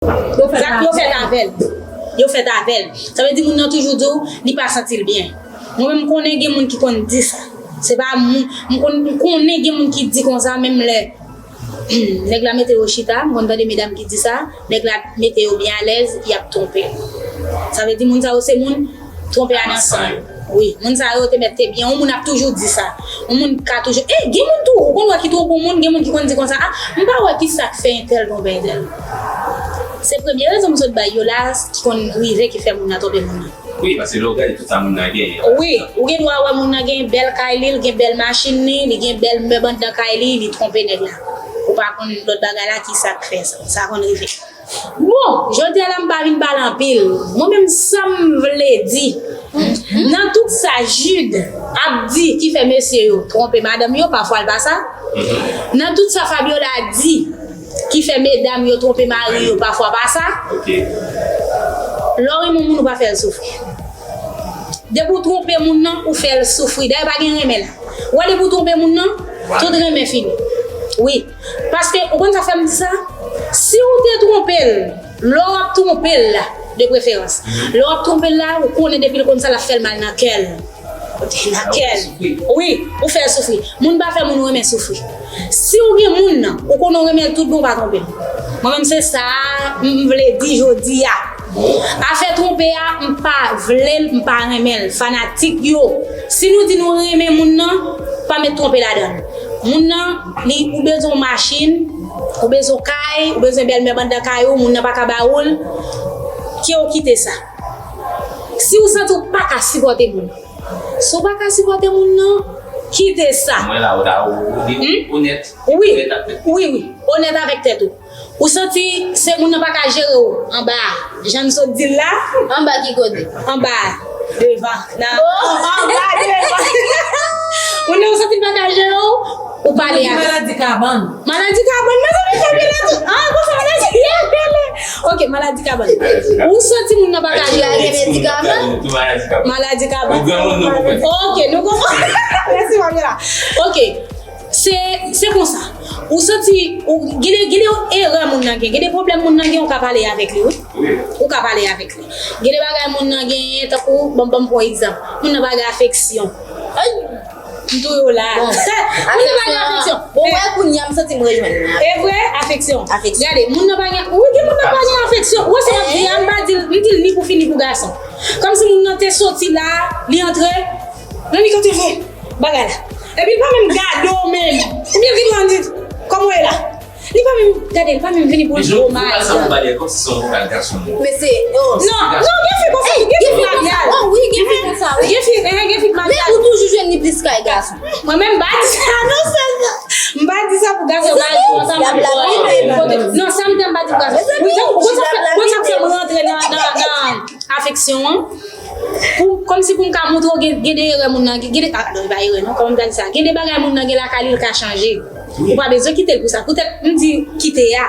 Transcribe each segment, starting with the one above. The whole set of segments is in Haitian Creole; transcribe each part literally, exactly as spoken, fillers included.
Yo fèt avè l. Yo fèt avè l. Sa vle di moun nan toujou di w li pa santi l byen. Mwen menm, m konnen gen moun ki konn di sa. Se pa moun, m konn, m konnen gen moun ki di konsa, menm lè nèg la mete yo chita, m konn tande medam ki di sa, nèg la mete yo byen alèz, y ap twonpe. Sa vle di moun sa yo se moun twonpe a nan san yo. Wi, moun sa yo te mèt te byen. Yon moun ap toujou di sa. Yon moun ka toujou, e, gen moun tou, ou konn wè ki twonpe yon moun, gen moun ki konn di konsa, a, m pa wè ki sa k fè entèl twonpe entèl. Se premye rezon m sot bay yo la, ki konn rive ki fè moun nan twonpe moun nan. Wi, paske lè w gade tout sa moun nan genyen. Wi, ou gen dwa wè moun nan gen bèl kay li, li gen bèl machin li, li gen bèl mèb anndan kay li, li twonpe nèg la. Ou pa konn lòt bagay la, ki sa k fè sa. Sa konn rive. Bon, jodi a la m pa vin pale anpil. Mwen menm sa m vle di. Nan tout sa Jude ap di ki fè mesye yo twonpe madanm yo, pafwa l pa sa. Nan tout sa Fabiola di ki fè medam yo twonpe mari yo, pafwa pa sa. Lè w renmen yon moun, ou pa fè l soufri. Depi w twonpe moun nan, ou fè l soufri. Dayè pa gen renmen la. Ou wè depi w twonpe moun nan, tout renmen fini. Wi. Paske, ou konn sa fè m di sa? Si w te twonpe l, lè w ap twonpe l la, de preferans, lè w ap twonpe l la, ou konnen depi l konn sa, l ap fè l mal nan kè l. Nan kè l. Wi, ou fè l soufri. Moun pa fè moun renmen soufri. Si w gen moun nan, ou konnen w renmen l tout bon, ou pa twonpe l. Mwen menm se sa m, m vle di jodi a. Afè twonpe a, m pa vle l, m pa renmen l. Fanatik yo, si nou di nou renmen moun nan, pa met twonpe ladan l. Moun nan, li, ou bezwen yon machin, ou bezwen yon kay, ou bezwen bèl mèb anndan kay ou, moun nan pa ka ba ou l, ke w kite sa. Si w santi w pa ka sipòte moun, si w pa ka sipòte moun nan, kite sa. Mwen la, ou ta, ou, ou, ou onèt. Wi, wi, wi. Onèt avèk tèt ou. Ou santi se moun nan pa ka jere w anba a. Jan n sot di l la. Anba ki kote? Anba a. Devan. Nan, anba, devan. Moun nan ou santi l pa ka jere w, ou pale avè l. Maladi kabann. Maladi kabann, mezanmi, fè byen la tou. Ah, konsa maladi kabann. Ok, maladi kabann. Ou santi moun nan pa ka jere. Gen medikaman? Maladi kabann. Ok, nou konprann. Mèsi, Fabiola. Ok. Se, se konsa. Ou santi, ou, gen de, gen de erè moun nan gen, gen de pwoblèm moun nan gen, ou ka pale avèk li, wi. Ou ka pale avèk li. Gen de bagay moun nan genyen, tankou, bon, ban m pran egzanp. Moun nan pa gen afeksyon. M touye w la. Moun nan pa gen afeksyon. Bon, wè, kounye a, m santi m rejwenn. E vre, afeksyon. Afeksyon. Gade, moun nan pa gen, wi, gen moun nan pa gen afeksyon. Ou wè sa m ap di a, m pa di l, m di l ni pou fi, ni pou gason. Kòmsi moun nan te soti la, li antre, nan li kote vre bagay la. Epi l pa menm gade w menm. Oubyen vin la, di, kòman w ye la? Li pa menm gade, li pa menm vini pou l di w, oh my God. Men se, oh. Non, non, gen fi konsa, gen fi maryaj. Oh wi, gen fi konsa, wi. Gen fi, eh, gen fi maryaj. Men ou toujou jwenn li plis kay gason. Mwen menm, m pa di sa, non, sèlman. M pa di sa pou gason, pa di sa pou gason. Non, sa m di, m pa di pou gason. Wi, konsa, konsa fè m rantre nan, nan, nan afeksyon an. Pou, kòmsi pou m ka montre w gen, gen de erè moun nan gen, gen de, ah, non, e pa erè non, kòman m ta di sa? Gen de bagay moun nan gen lakay li, l ka chanje. Ou pa bezwen kite l pou sa. Poutèt m di kite a.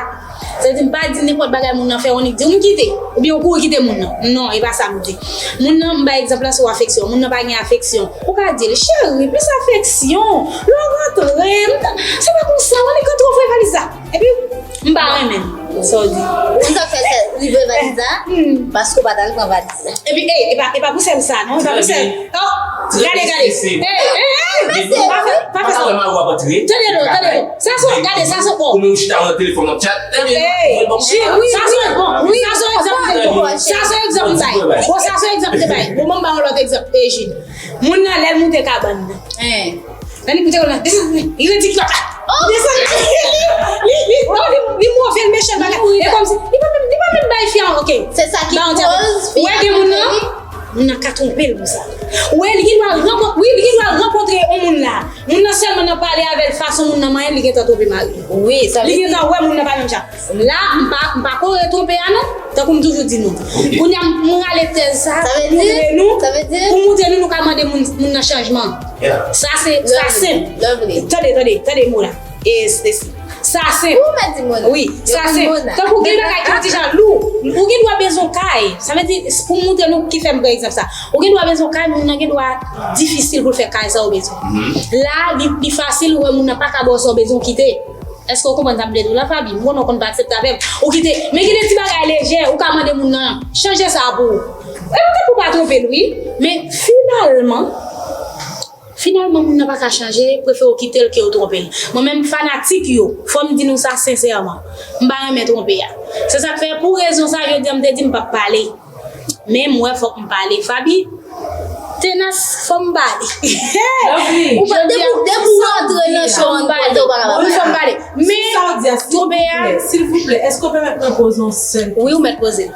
Sa vle di m pa di nenpòt bagay moun nan fè w annik di w m kite. Oubyen w kouri kite moun nan. Non, e pa sa m di. Moun nan, m bay egzanp la sou afeksyon. Moun nan pa gen afeksyon. Ou ka di l, cheri, plis afeksyon. Lè w rantre, m ta, se pa konsa, w annik rantre w voye valiz la. Epi, m pa renmen sa w di. Ou sa fè sèl livre valiz la? Paske w pa t al pran valiz la. Epi, ey, e pa, e pa pou sèl sa, non, e pa pou sèl. Oh, gade, gade. Ey, ey, ey, pa fè, pa fè sa. Tande non, tande non. Sa se, gade, sa se, oh. Ou menm chita nan telefòn nan chat. Ey, sa se, bon, sa se egzanp m te bay. Sa se egzanp m te bay. Bon, sa se egzanp m te bay. Bon, ban m ba w lòt egzanp, Ejin. Moun nan, lè l moute kabann nan. Nan li moute kabann nan. Desann, li redi kilòt la. Desann, li, li, li, non, li, li move, l mechan, bagay. E kòmsi, li pa menm, li pa menm bay fi a, ok. Se sa ki koz fi a. Ou wè gen moun nan, moun nan ka twonpe l konsa. Ou wè, li gen dwa rankontre, wi, li gen dwa rankontre yon moun la. Moun nan sèlman nan pale avè l, fason moun nan manyen l, li gentan twonpe mari l. Wi, sa vle di. Li gentan wè moun nan pa menm jan. La, m pa, m pa kore twonpe a non, tankou m toujou di nou. Kounye a m rale tèz sa pou montre nou, pou montre nou nou ka mande moun, moun nan chanjman. Sa se, sa senp. Tande, tande, tande mo la. E, e, sa senp. Wi, sa senp. Tankou gen bagay ki yon ti jan lou. Ou gen dwa bezwen kay. Sa vle di, pou montre nou ki fè m pran egzanp sa. Ou gen dwa bezwen kay, moun nan gen dwa difisil pou l fè kay sa ou bezwen. La, li, li fasil, ou wè moun nan pa ka ba w sa w bezwen, ou kite. Èske w konprann sa m vle di w la, Faby? M konnen w konn pa aksepte avè m. Ou kite, men gen de ti bagay lejè, ou ka mande moun nan, chanje sa pou ou. E poutèt pou w pa twonpe l, wi. Men finalman, finalman, moun nan pa ka chanje, prefere w kite l ke w twonpe l. Mwen menm, fanatik yo, fò m di nou sa sensèman, m pa renmen twonpe a. Se sa k fè, pou rezon sa, jodi a m te di m p ap pale. Men m wè fòk m pale. Faby, Tenas, fò m pale. Ou pa, depi, depi w rantre nan show an kote w pa kapab. Wi, fò m pale. Men, sa w di a, twonpe a, silvouplè, èske w pèmèt mwen poze yon sèl kesyon? Wi, ou mèt poze l.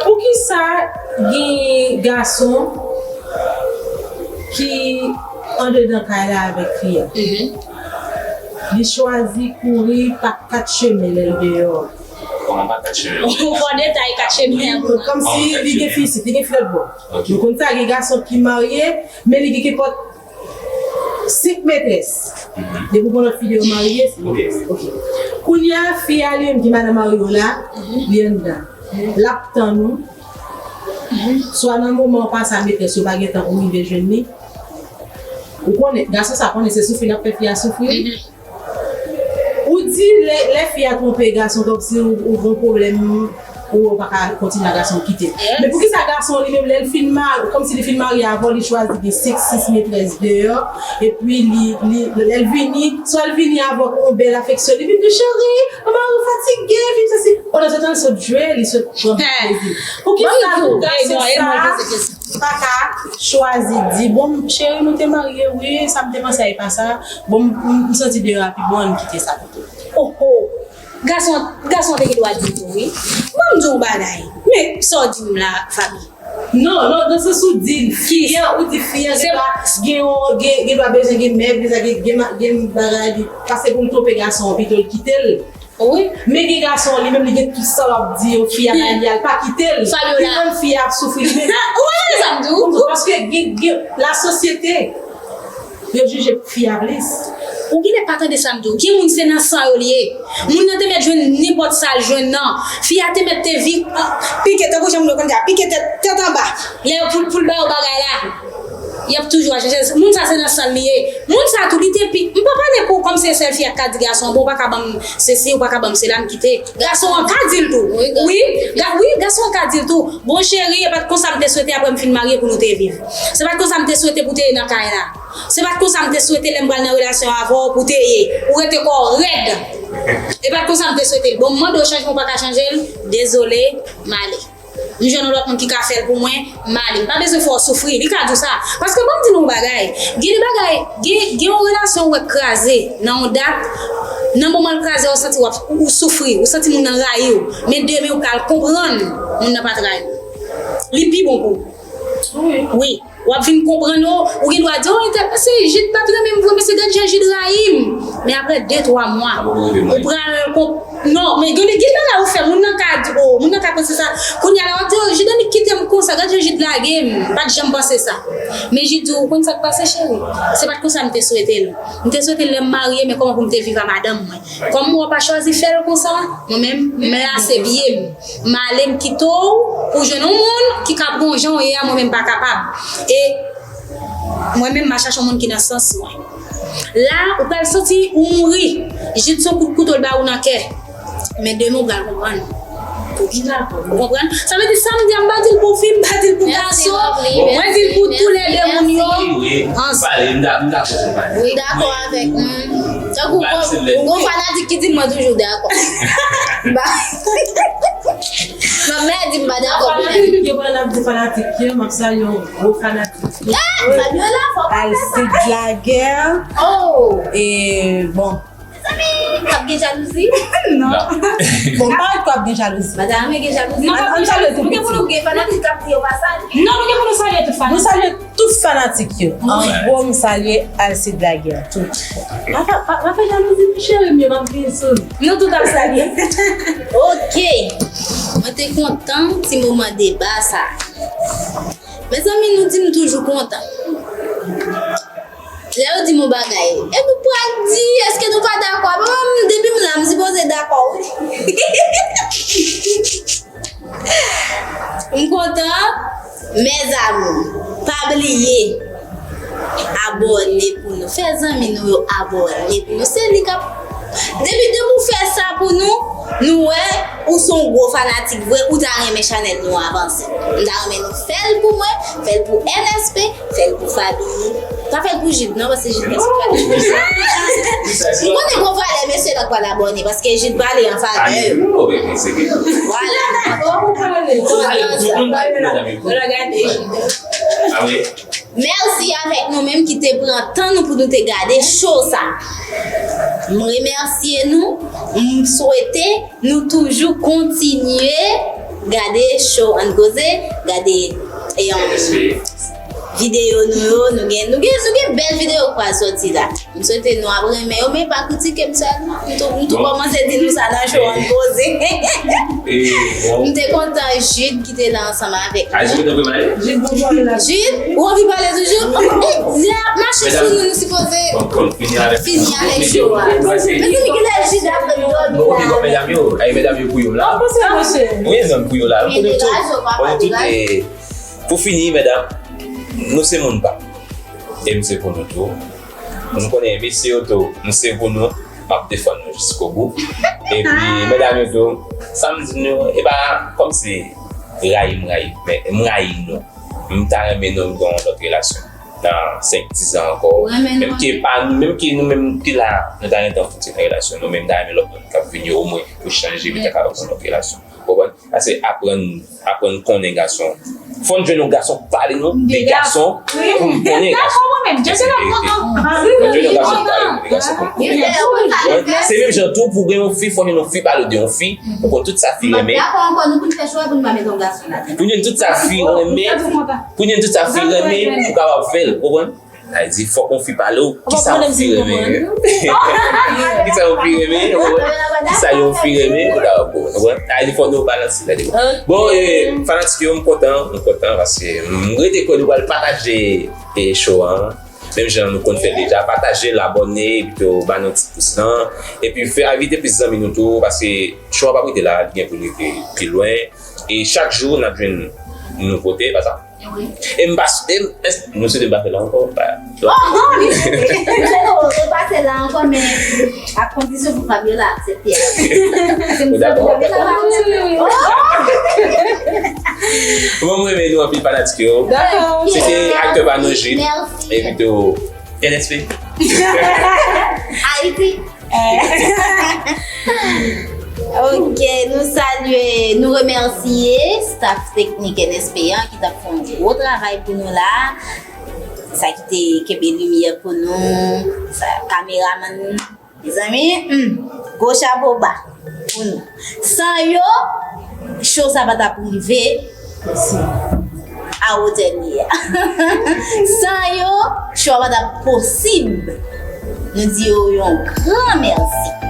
Poukisa gen gason ki andedan kay la avèk fi a? Li chwazi kouri pa kat chemen lè l deyò. Kòman pa kat chemen? Ou fò detay kat chemen an pou mwen. Kòmsi li gen fi isit, li gen fi lòt bò. Nou konn sa, gen gason ki marye, men li gen kenpòt senk metrès. Depi w pran lòt fi deyò marye, se... Ok. Kounye a, fi a li menm ki madanm mari w la, li anndan. L ap tann ou. Swa nan moman w pase a metrès yo pa gentan, ou rive jwenn li. Ou konnen, gason sa konnen se soufri l ap fè fi a soufri. Ou di lè, lè fi a twonpe gason, kòmsi ou, ou gen pwoblèm, ou pa ka kontinye ak gason, kite. Men poukisa gason li menm, lè l fin ma-, kòmsi li fin marye avè w, li chwazi gen senk, sis metrès deyò, epi li, li, lè l vini, swa l vini avèk yon bèl afeksyon, li vin di, cheri, mari w fatige, vin sesi. Pandan se tan, l sot jwe, li sot pran plezi. Poukisa tout gason sa pa ka chwazi di, bon, cheri, nou te marye, wi, sa m te panse a e pa sa, bon, m, m santi deyò a pi bon, ann kite sa pito. Oh, oh. Gason, gason te gen dwa di l tou, wi. Ban m di w yon bagay. Men, sa w di m la, Faby? Non, non, nan sans ou di l, fi a, ou di fi a, gen dwa, gen yon, gen, gen dwa bezwen gen mèb, gen, gen, gen, gen bagay, li, pase pou l twonpe gason an, pito l kite l. Wi. Men gen gason, li menm, li gen tout sa l ap di yo, fi a bay li a, l pa kite l. Fabiola. Li menm, fi a ap soufri, li menm. Ou konprann sa m di w? Paske gen, gen, lasosyete, yo jije fi a plis. Ou genlè pa tande sa m di w. Gen moun se nan san yo li ye. Moun nan te mèt jwenn nenpòt sa l jwenn nan. Fi a te mèt te vi, ah, pike, tankou jan moun yo konn di a, pike tèt, tèt anba. Lè yo pou, pou l ba yo bagay la, y ap toujou al chèche l. Moun sa se nan san l li ye. Moun sa tou, li te pi, m pa pale pou kòm se sèl fi a k ka di gason, bon, ou pa ka ban m sesi, ou pa ka ban m sela, m kite. Gason an ka di l tou. Wi, ga-, wi, gason an ka di l tou. Bon, cheri, e pa t konsa m te swete apre m fin marye pou nou te viv. Se pa t konsa m te swete pou te ye nan kay la. Se pa t konsa m te swete lè m pral nan relasyon avè w pou te ye. Ou rete kò w rèd. E pa t konsa m te swete l. Bon, m mande w chanje, ou pa ka chanje l. Dezole, m ale. M jwenn yon lòt moun ki ka fè l pou mwen, m ale. M pa bezwen fè w soufri. Li ka di w sa. Paske ban m di nou yon bagay. Gen de bagay, gen, gen yon relasyon ou wè k kraze nan yon dat, nan moman l kraze a, ou santi w ap, ou, ou soufri, ou santi moun nan rayi w. Men demen ou pral konprann moun nan pa t rayi w. Li pi bon pou ou. Wi. Wi. W ap vin konprann, o, ou gen dwa di, o, entèl, se Jid pa t renmen m vre, men se gad jan Jid rayi m. Men apre de, twa mwa, ou pral konp-, non, men gen, gen bagay ou fè, moun nan ka di, o, moun nan ka panse sa. Kounye a la, w ap di, o, Jid annik kite m konsa, gad jan Jid lage m, m pa t janm panse sa. Men Jid di, ou konn sa k pase, cheri? Se pa t konsa m te swete l. M te swete l lè m marye, men kòman pou m te viv a madanm mwen? Kòm w pa chwazi fè l konsa, mwen menm, m lase pye m. M ale, m kite w pou w jwenn yon moun ki ka pran w jan w ye a, mwen menm m pa kapab. E mwen menm, m a chache yon moun ki nan sans mwen. La, ou pral santi ou mouri. Jid se yon kout kouto l ba ou nan kè. Men demen, ou pral konprann. Ou konprann? Sa vle di, sa m di a, m pa di l pou fi, m pa di l pou gason. Mwen di l pou toulède moun yo. Wi, pale, m da-, m dakò pou pale. Wi, dakò avèk nou. Tankou, bon, ou gon fanatik ki di mwen toujou dakò. M pa, m ap mèdi, m pa dakò pou li. Fanatik yo, pandan n ap di fanatik yo, m ap salye yon gwo fanatik. Eh, Fabiola, fò pa fè sa. Alcide Laguerre. Oh! E, bon. Mezanmi, k ap gen jalouzi? Non. Bon, m pa wè k ap gen jalouzi. Madanm gen jalouzi. Non, ann, ann salye tout pitit. Pou gen fanatik k ap di yo pa salye. Non, nou gen pou nou salye tout fanatik. Nou salye tout fanatik yo. An gwo, m salye Alcide Laguerre, tout. Pa, pa, pa, pa fè jalouzi, non, cheri m yo, m ap vin sou nou. Nou tout ap salye. Ok. Mwen te kontan ti moman deba sa. Mezanmi, nou di m toujou kontan. Lè yo di m yon bagay, e nou pral di, èske nou pa dakò? Bon, mwen, depi m la, m sipoze dakò, wi. M kontan, mes amours, pa bliye Abòne pou nou. Fè zanmi nou yo abòne pou nou. Se li k ap. Depi, depi w fè sa pou nou, nou wè ou se yon gwo fanatik vre, ou ta renmen chanèl nou avanse. M ta renmen nou fè l pou mwen, fè l pou N S P, fè l pou Faby. Pa fè l pou Jid, non, paske Jid gen ti valè. M konnen gon valè mesye la k pral abòne, paske Jid pale an favè yo. Vwala. Mèsi avèk nou menm ki te pran tan nou pou nou te gade show sa. M remèsye nou, m swete nou toujou kontinye gade show Ann Koze, gade e, um, videyo nou yo, nou gen, nou gen, nou gen bèl videyo k pral sòti la. M swete nou ap renmen yo, men pa kritike m sèlman. M tou, m tou kòmanse di nou sa nan show Ann Koze. M te kontan Jude ki te la ansanm avèk nou. Jude, ou anvi pale toujou? Lè ap mache sou nou, nou sipoze fini avèk show a. Mezanmi, kilè Jude ap dòmi la? Medam yo, ay, medam yo pou yo la. Wi, zanmi, pou yo la. Konnen tout, konnen tout, e, pou fini, medam, nou se moun pa m. E m se pou nou tou. Nou konnen mesye yo tou, m se pou nou. M ap defann nou jiskobou. Epi, medam yo tou, sa m di nou, e pa kòmsi rayi m rayi, men m rayi nou. M ta renmen nou gen yon lòt relasyon nan senk, diz an ankò. Menm ke pa nou, menm ke nou menm ki la, nou ta renmen fouti nan relasyon nou, men m ta renmen lòt moun k ap vini omwen pou chanje, petèt ka fè yon lòt relasyon. Ou konprann? Sa se aprann, aprann konnen gason. Fò n jwenn yon gason k pale nou de gason pou n konnen gason. Sa se verite. Fò n jwenn yon gason k pale nou de gason pou n konnen gason. Se menm jan tou pou gen yon fi, fò n jwenn yon fi pale de yon fi, pou konn tout sa fi renmen. Pou n jwenn tout sa fi renmen, pou n jwenn tout sa fi renmen, pou kapab fè l, ou konprann? Sa vle di, fòk yon fi pale w, kisa yon fi renmen? Kisa yon fi renmen? Kisa yon fi renmen? Ou ta bon, ou konprann? Sa vle di, fòk nou balanse, tande. Bon, e, fanatik yo, m kontan, m kontan, paske m rete kwè nou pral pataje, e, show an. Menm jan nou konn fè deja, pataje l, abòne, epi tou ba nou ti pous lan. Epi fè envite plis zanmi nou tou, paske show an p ap rete la, li gen pou l rive pi lwen. E chak jou, n ap jwenn nouvote, pa sa? E m pa, e m, es, nou swete m pa fè la ankò, pa. Oh, oh, li swete. M swete w repase la ankò, men ak kondisyon pou Fabiola aksepte. Ou dakò? Bon, mwen renmen nou anpil fanatik yo. Dakò. Se te aktè pa nou Jude. Epi tou N S P. Ayiti. Ok, nou salye, nou remèsye staff teknik N S P an ki t ap fè yon gwo travay pou nou la. Sa ki te kenbe limyè pou nou, sa, kameramann, mezanmi, hmm, gwo chapo ba pou nou. San yo, show sa pa t ap rive a wotè li ye a. San yo, show a pa t ap posib. Nou di yo yon gran mèsi.